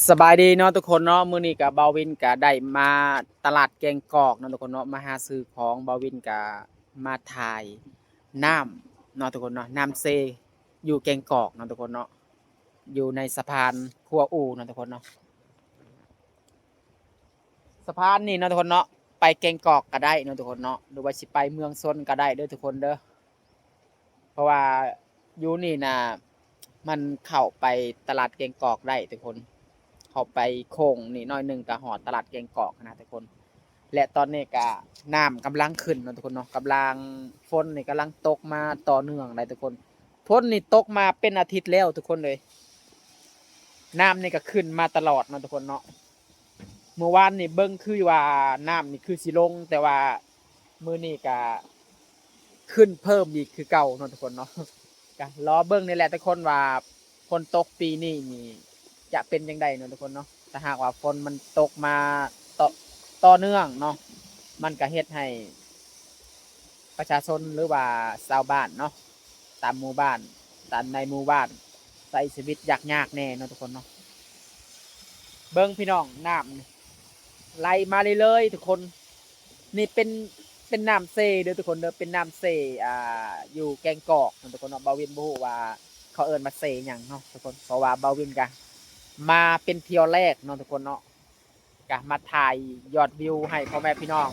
ສະບາຍດີເນາະທຸກຄົນເນາະ, ມື້ນີ້ກະບ່າວວິນກະໄດ້ມາຕະຫຼາດແກງກອກເນາະທຸກຄົນເນາະ, ມາຫາຊື້ຂອງ. ບ່າວວິນກະມາຖ່າຍນ້ຳເນາະທຸກຄົນເນາະ, ນ້ຳເຊຢູ່ແກງກອກເນາະທຸກຄົນເນາະ, ຢູ່ໃນສະພານຂົວອູ່ເນາະທຸກຄົນເນາະ. ສະພານນີ້ເນາະທຸກຄົນເນາະ, ໄປແກງກອກກະໄດ້ເນາະທຸກຄົນເນາະ, ຫຼືວ່າຊິໄປເມືອງຊົນກະໄດ້ເດີທຸກຄົນເດີ. ເພາະວ່າຢູ່ນີ້ນະ ມັນເຂົ້າໄປຕະຫຼາດແກງກອກໄດ້ທຸກຄົນ, ເຂົ້າໄປໂຄ້ງນີ້ໜ້ອຍໜຶ່ງກະຮອດຕະຫຼາດແກງກອກນະທຸກຄົນ. ແລະຕອນນີ້ກະນ້ຳກຳລັງຂຶ້ນເນາະທຸກຄົນເນາະ, ກຳລັງ ຝົນນີ້ກຳລັງຕົກມາຕໍ່ເນື່ອງໄດ໋ທຸກຄົນ. ຝົນນີ້ຕົກມາເປັນອາທິດແລ້ວທຸກຄົນເອີຍ, ນ້ຳນີ້ກະຂຶ້ນມາຕະຫຼອດເນາະທຸກຄົນເນາະ. ເມື່ອວານນີ້ເບິ່ງຄືວ່ານ້ຳນີ້ຄືຊິລົງ, ແຕ່ວ່າມື້ນີ້ກະຂຶ້ນເພີ່ມອີກຄືເກົ່າເນາະທຸກຄົນເນາະ. ກະລໍເບິ່ງນີ້ແຫຼະທຸກຄົນວ່າຝົນຕົກປີນີ້ນີ້ຈະເປັນຈັ່ງໃດເນາະທຸກຄົນເນາະ. ຖ້າຫາກວ່າຝົນມັນຕົກມາຕໍ່ ຕໍ່ເນື່ອງເນາະ, ມັນກະເຮັດໃຫ້ປະຊາຊົນ ຫຼືວ່າຊາວບ້ານເນາະ ຕາມໝູ່ບ້ານ ຕາມໃນໝູ່ບ້ານ ໃຊ້ຊີວິດຍາກຍາກແດ່ເນາະທຸກຄົນເນາະ. ເບິ່ງພີ່ນ້ອງ, ນ້ຳໄຫຼມາເລື້ອຍໆທຸກຄົນ. ນີ້ເປັນ ເປັນນ້ຳເຊເດີທຸກຄົນເດີ, ເປັນນ້ຳເຊ ອ່າ ຢູ່ແກງກອກເນາະທຸກຄົນເນາະ. ບ່າວວິນບໍ່ຮູ້ວ່າເຂົາເອີ້ນວ່າເຊຫຍັງເນາະທຸກຄົນ, ເພາະວ່າບ່າວວິນກະມາເປັນທ່ຽວແລກເນາະທຸກຄົນເນາະ. ກະມາຖ່າຍຍອດວິວໃຫ້ພໍ່ແມ່ພີ່ນ້ອງ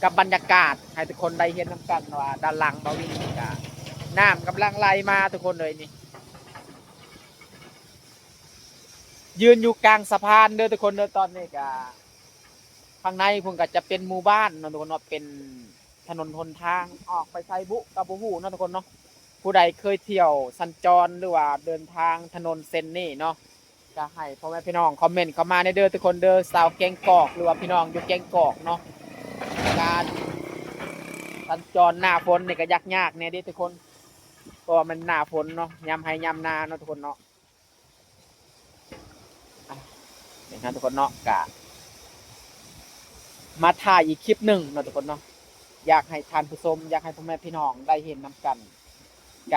ກັບບັນຍາກາດໃຫ້ທຸກຄົນໄດ້ເຫັນນຳກັນວ່າດ້ານຫຼັງບ່າວວິນນີ້ກະນ້ຳກຳລັງໄຫຼມາທຸກຄົນເອີຍ. ນີ້ຢືນຢູ່ກາງສະພານເດີທຸກຄົນເດີ. ຕອນນີ້ກະ ຂ້າງໃນພຸ້ນກະຈະເປັນໝູ່ບ້ານເນາະທຸກຄົນເນາະ, ເປັນຖະໜົນຫົນທາງອອກໄປໃສບຸກະບໍ່ຮູ້ເນາະທຸກຄົນເນາະ. ຜູ້ໃດເຄີຍທ່ຽວສັນຈອນ ຫຼືວ່າເດີນທາງຖະໜົນເສັ້ນນີ້ເນາະ ກະໃຫ້ພໍ່ແມ່ພີ່ນ້ອງຄອມເມັນເຂົ້າມາແດ່ເດີທຸກຄົນເດີ, ຊາວແກງກອກ ຫຼືວ່າພີ່ນ້ອງຢູ່ແກງກອກເນາະ. ການສັນຈອນໜ້າຝົນນີ້ກະຍາກຍາກແດ່ເດ້ທຸກຄົນ, ເພາະວ່າມັນໜ້າຝົນເນາະ, ຍາມໄຮ່ຍາມນາເນາະທຸກຄົນເນາະ. ອ່ະ ນີ້ເນາະທຸກຄົນເນາະ, ກະມາຖ່າຍອີກຄລິບໜຶ່ງເນາະທຸກຄົນເນາະ. ຢາກໃຫ້ທ່ານຜູ້ຊົມ ຢາກໃຫ້ພໍ່ແມ່ພີ່ນ້ອງໄດ້ເຫັນນຳກັນ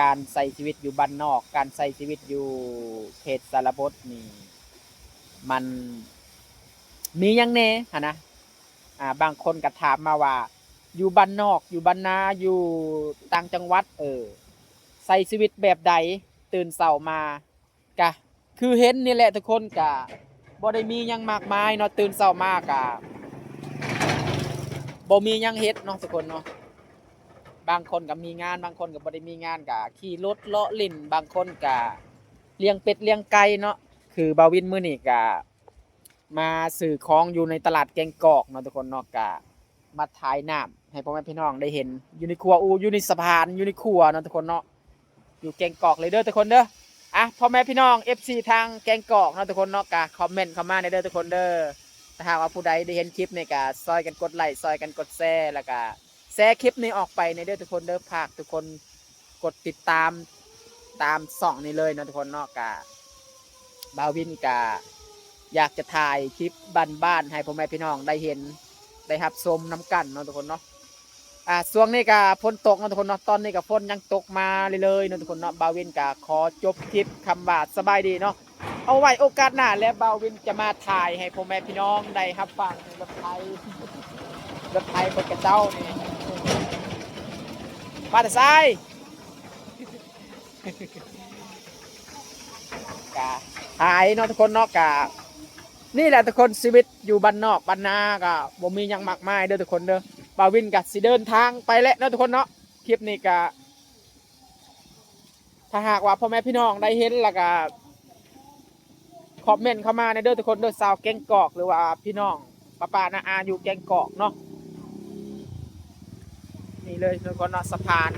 ການໃຊ້ຊີວິດຢູ່ບ້ານນອກ ການໃຊ້ຊີວິດຢູ່ເຂດຊົນນະບົດນີ້ ມັນມີຫຍັງແດ່ຫັ້ນນະ. ອ່າ ບາງຄົນກະຖາມມາວ່າ ຢູ່ບ້ານນອກ ຢູ່ບ້ານນາ ຢູ່ຕ່າງຈັງຫວັດ ເອີ ໃຊ້ຊີວິດແບບໃດ? ຕື່ນເຊົ້າມາ ກະຄືເຫັນນີ້ແຫຼະທຸກຄົນ, ກະບໍ່ໄດ້ມີຫຍັງມາກມາຍເນາະ. ຕື່ນເຊົ້າມາກະບໍ່ມີຫຍັງເຮັດເນາະທຸກຄົນເນາະ, ບາງຄົນກະມີງານ ບາງຄົນກະບໍ່ໄດ້ມີງານ ກະຂີ່ລົດເລາະຫຼິ້ນ, ບາງຄົນກະລ້ຽງເປັດລ້ຽງໄກ່ເນາະ. ຄືບ່າວວິນມື້ນີ້ກະມາຊື້ຂອງຢູ່ໃນຕະຫຼາດແກງກອກເນາະທຸກຄົນເນາະ, ກະມາຖ່າຍນ້ຳໃຫ້ພໍ່ແມ່ພີ່ນ້ອງໄດ້ເຫັນ ຢູ່ໃນຂົວອູ່ ຢູ່ໃນສະພານ ຢູ່ໃນຂົວເນາະທຸກຄົນເນາະ. ຢູ່ແກງກອກເລີຍເດີທຸກຄົນເດີ. ອ່ະ ພໍ່ແມ່ພີ່ນ້ອງ ເອັຟຊີ ທາງແກງກອກເນາະທຸກຄົນເນາະ, ກະຄອມເມັນເຂົ້າມາແດ່ເດີທຸກຄົນເດີ. ຖ້າຫາກວ່າຜູ້ໃດໄດ້ເຫັນຄລິບນີ້ກະຊ່ອຍກັນກົດໄລ້ ຊ່ອຍກັນກົດແຊ ແລ້ວກະແຊຄລິບນີ້ອອກໄປແດ່ເດີທຸກຄົນເດີ. ຝາກທຸກຄົນກົດຕິດຕາມຕາມຊ່ອງນີ້ເລີຍເນາະທຸກຄົນເນາະ. ກະບ່າວວິນກະຢາກຈະຖ່າຍຄລິບບ້ານໆໃຫ້ພໍ່ແມ່ພີ່ນ້ອງໄດ້ເຫັນ ໄດ້ຮັບຊົມນຳກັນເນາະທຸກຄົນເນາະ. ອ່າ ຊ່ວງນີ້ກະຝົນຕົກເນາະທຸກຄົນເນາະ, ຕອນນີ້ກະຝົນຍັງຕົກມາເລື້ອຍໆເນາະທຸກຄົນເນາະ. ບ່າວວິນກະຂໍຈົບຄລິບຄຳວ່າສະບາຍດີເນາະ, ເອົາໄວ້ໂອກາດໜ້າແລ້ວບ່າວວິນຈະມາຖ່າຍໃຫ້ພໍ່ແມ່ພີ່ນ້ອງໄດ້ຮັບຟັງ. ລົດໄຖ ລົດໄຖເພິ່ນກະເຈົ້ານີ້ ມາແຕ່ໃສ? ກະຫາຍເນາະທຸກຄົນເນາະ. ກະນີ້ແຫຼະທຸກຄົນ ຊີວິດຢູ່ບ້ານນອກບ້ານນາກະບໍ່ມີຫຍັງມາກມາຍເດີທຸກຄົນເດີ. ບ່າວວິນກະຊິເດີນທາງໄປແລ້ວເນາະທຸກຄົນເນາະ. ຄລິບນີ້ກະ ຖ້າຫາກວ່າພໍ່ແມ່ພີ່ນ້ອງໄດ້ເຫັນແລ້ວກະຄອມເມັນເຂົ້າມາແດ່ເດີທຸກຄົນເດີ, ຊາວແກງກອກ ຫຼືວ່າພີ່ນ້ອງປ້າໆນ້າອາຢູ່ແກງກອກເນາະ. ນີ້ເລີຍທຸກຄົນເນາະ ສະພານ